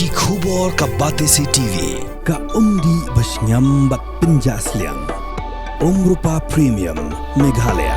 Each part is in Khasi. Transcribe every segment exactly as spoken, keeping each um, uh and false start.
Ki khubor ka Batesi T V. Ka umdih ba shngiam bad pynjah sliang. Umrupa Premium, Meghalaya.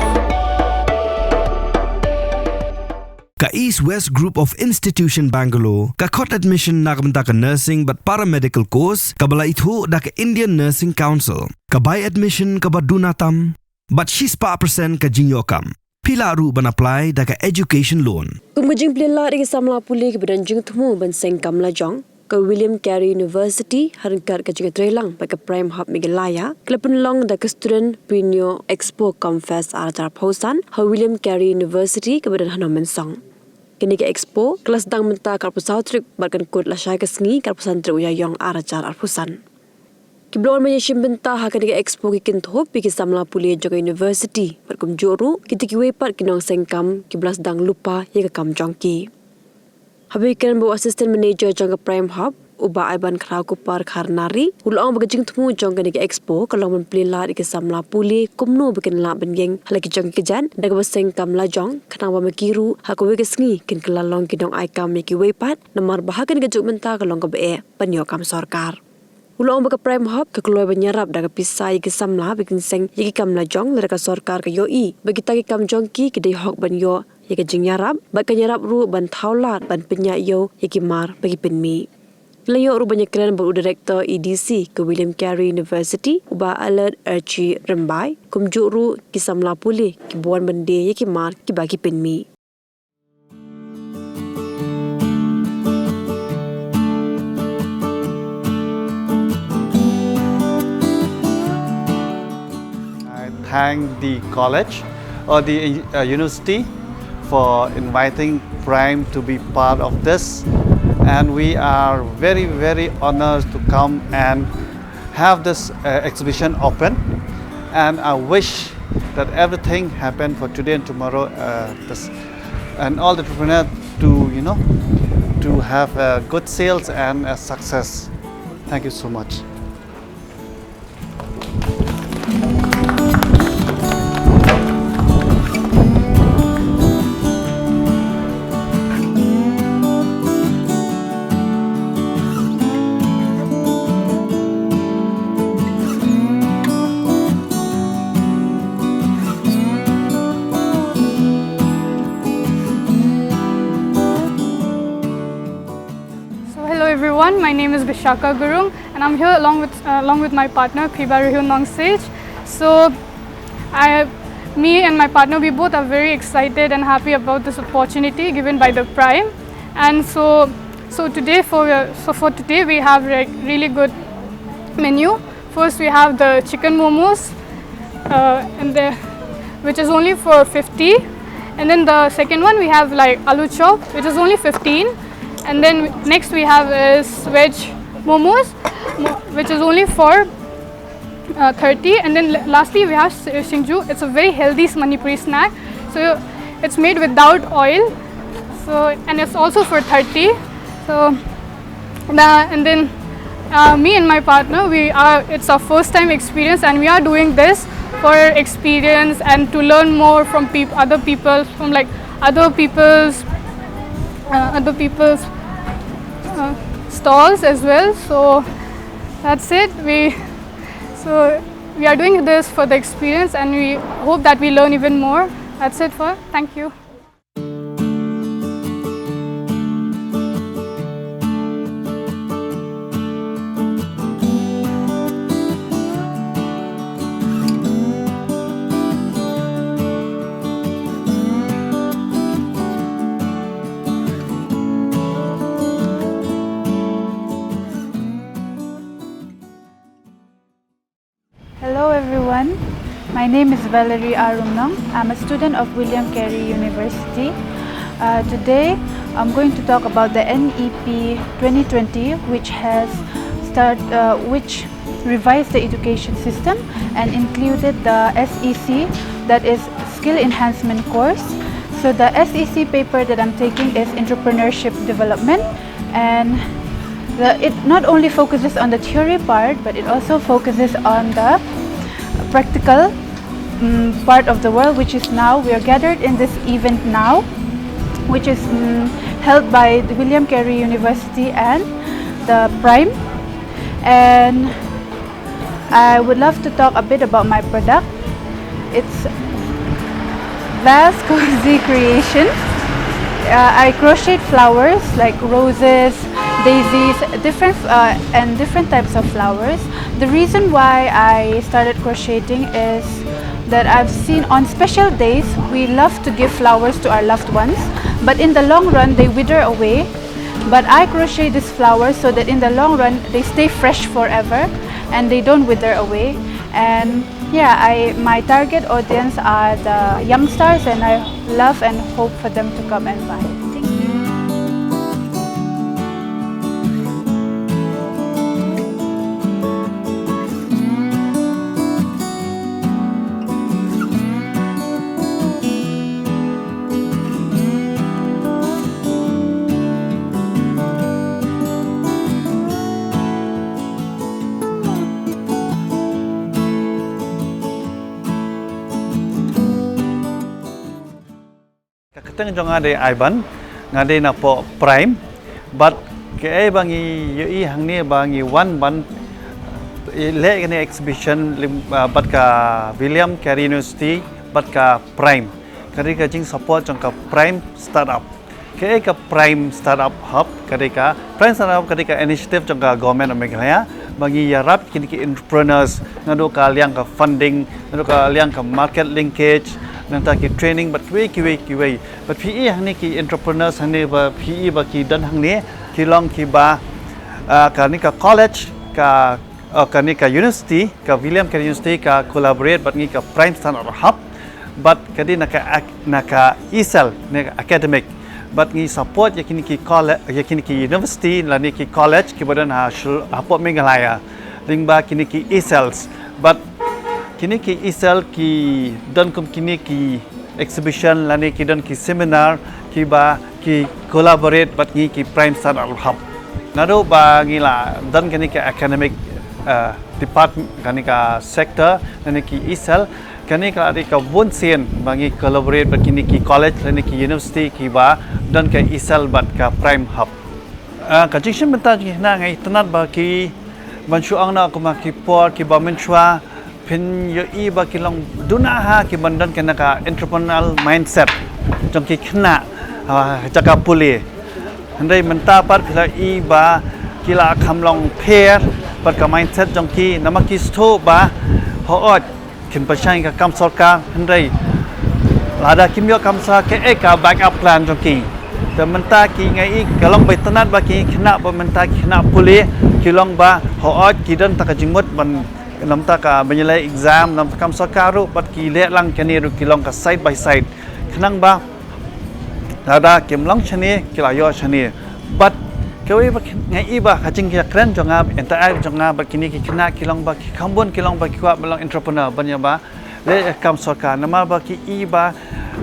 Ka East West Group of Institution Bangalore, ka khot admission na ka bynta ka nursing bad paramedical course, kaba la ithuh da ka Indian Nursing Council. Ka bai admission kaba duna tam, bad shispah percent ka jingïoh kam. Phi lah ruh ban apply da ka education loan. Kum ka jingplie lad ïa ki samla pule kiba don jingthmu ban seng kam lajong, ka William Carey University, ha ryngkat ka jingïatreilang bad ka Prime Hub Meghalaya, ka la pynlong da ka Studentpreneur Expo cum Fest ar hajar arphew san ha William Carey University kaba don ha Nongmensong. Kane ka expo ka la sdang mynta ka arphew saw tarik bad kan kut lashai ka sngi ka arphew san tarik u Ïaïong ar hajar arphew san. Kiba la wan ban ïashim bynta ha kane ka expo ki kynthup ïa ki samla pule jong ka university bad kumjuh ruh kita kiwei pat ki nongseng kam kiba la sdang lypa ïa ka kam jong ki. Haba ïakren bad u Assistant Manager jong ka Prime Hub, u Bah Iban Khrawkupar Kharnari, u la ong ba ka jingthmu jong kane ka expo ka long ban plie lad ïa ki samla pule kumno ba kin lah ban ïeng ha la ki jong ki kjat da kaba seng kam lajong, khnang ba ma ki ruh ha kawei ka sngi kin kylla long ki nongai kam ïa kiwei pat, namar ba ha kane ka juk mynta ka long kaba eh ban ïoh kam sorkar. U la ong ba ka Prime Hub ka kloi ban ïarap da ka pisa ïa ki samla ba kin seng ïa ki kam lajong, lada ka sorkar ka ïohi ba kita ki kam jong ki ki dei hok ban ïoh ïa ka jingïarap, bad kan ïarap ruh ban thaw lad ban pynïaid ïew ïa ki mar ba ki pynmih. La ïoh ruh ban ïakren bad u Director E D C ka William Carey University, u Bah Alert Archie Rymbai, kumjuh ruh ki samla pule kiba wan ban die ïa ki mar kiba ki pynmih. I thank the college or the, uh, university for inviting Prime to be part of this, and we are very, very honored to come and have this, uh, exhibition open, and I wish that everything happen for today and tomorrow, uh, this, and all the entrepreneurs to, you know, to have, uh, good sales and, uh, success. Thank you so much. So hello everyone, my name is Bishaka Gurung and I'm here along with, uh, along with my partner Priba Rihyun Nongsej. So I, me and my partner, we both are very excited and happy about this opportunity given by the Prime. And so, so today for, uh, so for today we have, like, really good menu. First we have the chicken momos, uh, and the, which is only for fifty, and then the second one we have, like, aloo chop, which is only fifteen, and then next we have is veg momos, mo- which is only for, uh, thirty, and then l- lastly we have s- singju. It's a very healthy Manipuri snack, so it's made without oil, so, and it's also for thirty. So the, and then, uh, me and my partner, we are, it's our first time experience, and we are doing this for experience and to learn more from peop- other people, from, like, other people's, uh, other people's, uh, stalls as well. So that's it. We, so we are doing this for the experience, and we hope that we learn even more. That's it for. Thank you. Hello everyone, my name is Valerie Arumnong. I'm a student of William Carey University. Uh, today, I'm going to talk about the N E P twenty twenty, which has start, uh, which revised the education system and included the S E C, that is skill enhancement course. So the S E C paper that I'm taking is entrepreneurship development, and the, it not only focuses on the theory part, but it also focuses on the practical, mm, part of the world, which is now we are gathered in this event now, which is, mm, held by the William Carey University and the Prime, and I would love to talk a bit about my product. It's Vast Cozy Creation. Uh, I crochet flowers like roses, daisies, different uh, and different types of flowers. The reason why I started crocheting is that I've seen on special days we love to give flowers to our loved ones, but in the long run they wither away. But I crochet these flowers so that in the long run they stay fresh forever and they don't wither away. And yeah, I my target audience are the youngsters, and I love and hope for them to come and buy. Thank you. Ka kyrteng jong nga dei Ivan, nga dei na poh Prime. Bad kaei ba ngi ïohi hangne ba ngi wan ban, eh, leh kane exhibition lim-, ah, bad ka William Carey University bad ka Prime. Ka dei ka jingsupport jong ka Prime Startup. Kaei ka Prime Startup Hub, ka dei ka Prime Startup Hub ka dei ka initiative jong ka Government of Meghalaya ba ngi ïarap kine ki entrepreneurs naduh ka liang ka funding, naduh ka liang ka market linkage, nangta ki training bad kiwei kiwei kiwei. Bad phi i hangne ki entrepreneurs hangne ba phi i ba ki don hangne, ki long kiba, ah, kane ka college, ka, ah, kane ka university, ka William Carey University ka collaborate bad ngi ka Prime Startup Hub. Bad ka dei na ka ac-, na ka ESOL, na ka academic. Bad ngi support ïa kine ki colle-, ïa kine ki university lane ki college kiba don ha shil-, hapoh Meghalaya lyngba kine ki ESOLs. Bad kine ki ESOL ki don kum kine ki exhibition lane ki don ki seminar kiba ki collaborate bad ngi ki Prime Startup Hub. Naduh ba ngi la don kane ka academic, eh, department, kane ka sector lane ki ESOL, kane ka la dei ka bun sien ba ngi collaborate bad kine ki college lane ki university kiba don ka ESOL bad ka Prime Hub. Ah, ka jingshim bynta jong ki khynnah nga itynnad ba ki ban shu ong noh kum ha ki por kiba mynshuwa phin ïohi ba ki long duna ha ki ban don kane ka entrepreneurial mindset jong ki khynnah, ah, jaka pule. Hynrei mynta pat phi la i ba ki la kham long pher bad ka mindset jong ki namar ki sngewthuh ba hooid kin pynshai ka kam sorkar, hynrei lada kim ïoh kam sorkar kaei ka backup plan jong ki. Te mynta ki nga i ka long ba itynnad ba ki khynnah ba mynta ki khynnah pule ki long ba hooid ki don ta ka jingmut ban, namar ta ka ban ïaleh exam, namar ta kam sorkar ruh bad ki leh lang kane ruh ki long ka side by side. Khnang ba lada kim long shane ki la ïoh shane. Bad kawei ba nga i ba ka jingïakren jong nga, interact jong nga bad kine ki khynnah ki long ba ki kham bun ki long ba ki kwah ban long entrepreneur ban ïa ba leh kam sorkar namar ba ki i ba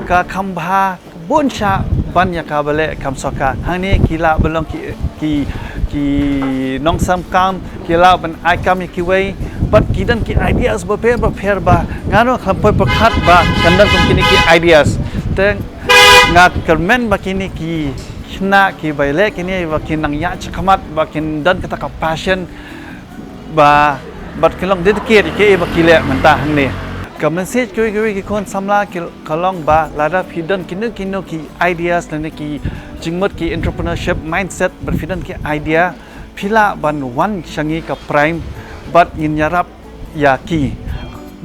ka kham bha bun sha ban ïa kaba leh kam sorkar. Hangne ki lah ban long ki, ki, ki nongsam kam, ki lah ban ai kam ïa kiwei. Bad ki don ki ideas bapher bapher ba nga ruh khlem poi pyrkhat ba kan don kum kine ki ideas. Te nga kyrmen ba kine ki khynnah kiba leh kine ba kin nang ïaid shakhmat ba kin don kata ka passion ba bad ki long dedicate ïa kiei ba ki leh mynta hangne. Ka message kiwei kiwei ki khun samla ki ka long ba lada phi don kino kino ki ideas lane ki jingmut ki entrepreneurship mindset bad phi don ki idea, phi lah ban wan sha ngi ka Prime bad ngin ïarap ïa ki.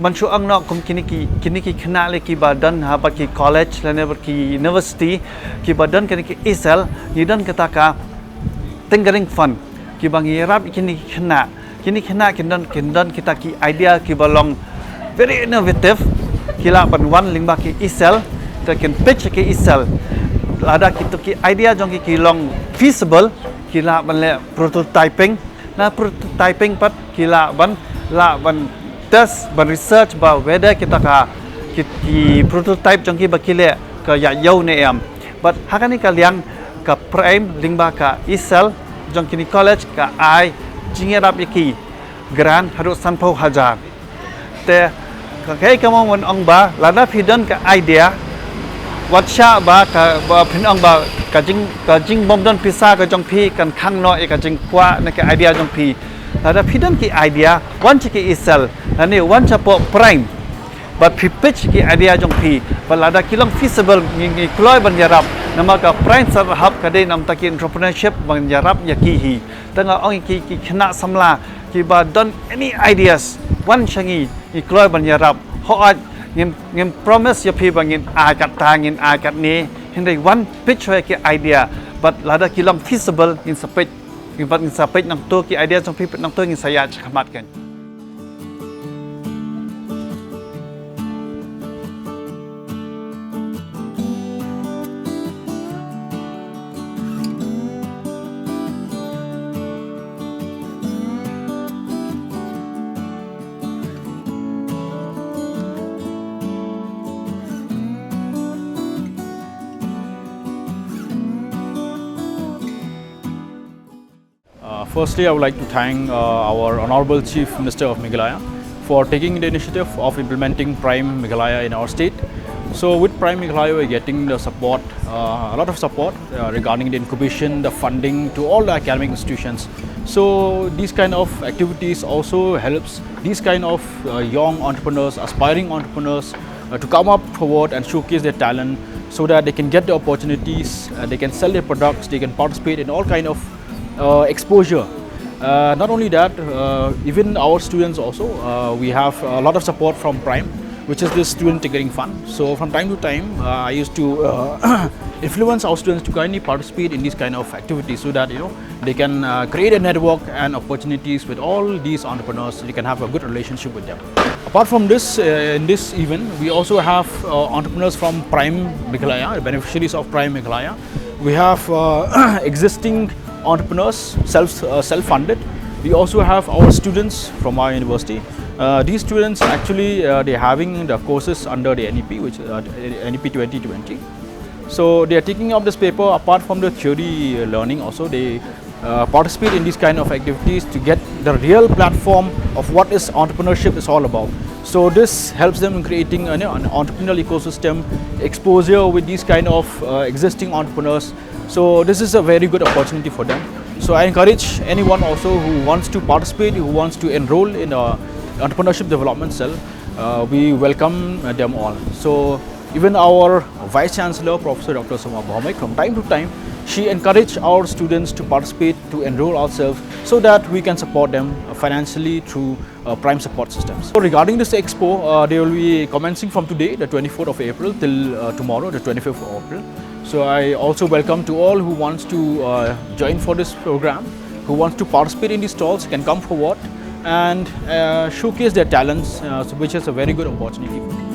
Ban shu ong noh kum kine ki, kine ki khynnah lei kiba don ha bad ki college lane bad ki university kiba don kine ki ESOL, ngi don kata ka tinkering fund kiba ngi ïarap ïa kine ki khynnah. Kine ki khynnah kin don, kin don kita ki idea kiba long very innovative, ki lah ban wan lyngba ki ESOL, te kin pitch ki ESOL. Lada kito ki idea jong ki ki long feasible, ki lah ban leh prototyping. Na prototyping pat ki lah ban, lah ban test, ban research ba whether kita ka ki, ki prototype jong ki ba ki leh ka ïa ïew ne em. Bad ha kane ka liang ka Prime lyngba ka ESOL jong kine college ka ai jingïarap ïa ki grant haduh sanphew hajar. Te ka kaei kaba ngan ong ba lada phi don ka idea, Wat shah ba ka, ba phin ong ba ka jing, ka jingbym don pisa ka jong phi kan khang noh ïa ka jingkwah ne ka idea jong phi. Lada phi don ki idea, wan sha ki E-Cell, lane wan shapoh Prime. Bad phi pitch ki idea jong phi, bad lada ki long feasible, ngi, ngi kloi ban ïarap. Namar ka Prime Startup Hub ka dei na bynta ki entrepreneurship ban ïarap ïa ki hi. Te nga ong ïa ki, ki khynnah samla kiba don any ideas, wan sha ngi, ngi kloi ban ïarap. Hooid, ngim, ngim promise ïa phi ba ngin ai katta, ngin ai katne, hynrei wan pitch ïa ki idea, bad lada ki long feasible, ngin sa peit, ngin, bad ngin sa peit nangto, ki idea jong phi peit nangto, ngin sa ïaid shakhmat kein. Uh, firstly, I would like to thank uh, our Honorable Chief Minister of Meghalaya for taking the initiative of implementing Prime Meghalaya in our state. So with Prime Meghalaya, we're getting the support, uh, a lot of support uh, regarding the incubation, the funding to all the academic institutions. So these kind of activities also helps these kind of uh, young entrepreneurs, aspiring entrepreneurs, uh, to come up forward and showcase their talent so that they can get the opportunities, uh, they can sell their products, they can participate in all kind of uh, exposure. Uh, not only that, uh, even our students also, uh, we have a lot of support from Prime, which is this student tinkering fund. So from time to time, uh, I used to uh, influence our students to kindly participate in these kind of activities so that, you know, they can uh, create a network and opportunities with all these entrepreneurs. You can have a good relationship with them. Apart from this, uh, in this event, we also have uh, entrepreneurs from Prime Meghalaya, beneficiaries of Prime Meghalaya. We have uh, existing entrepreneurs, self uh, self-funded. We also have our students from our university. Uh, these students actually uh, they're having the courses under the N E P, which uh, N E P twenty twenty. So they are taking up this paper apart from the theory uh, learning. Also, they uh, participate in these kind of activities to get the real platform of what is entrepreneurship is all about. So this helps them in creating an, an entrepreneurial ecosystem, exposure with these kind of uh, existing entrepreneurs. So this is a very good opportunity for them. So I encourage anyone also who wants to participate, who wants to enroll in uh, entrepreneurship development cell. Uh, we welcome uh, them all. So even our Vice Chancellor, Professor Doctor Soma Bhowmik, from time to time, she encouraged our students to participate, to enroll ourselves, so that we can support them uh, financially through uh, Prime support systems. So regarding this expo, uh, they will be commencing from today, the twenty-fourth of April, till uh, tomorrow, the twenty-fifth of April. So I also welcome to all who wants to uh, join for this program, who wants to participate in these stalls, can come forward and uh, showcase their talents, uh, so which is a very good opportunity for them.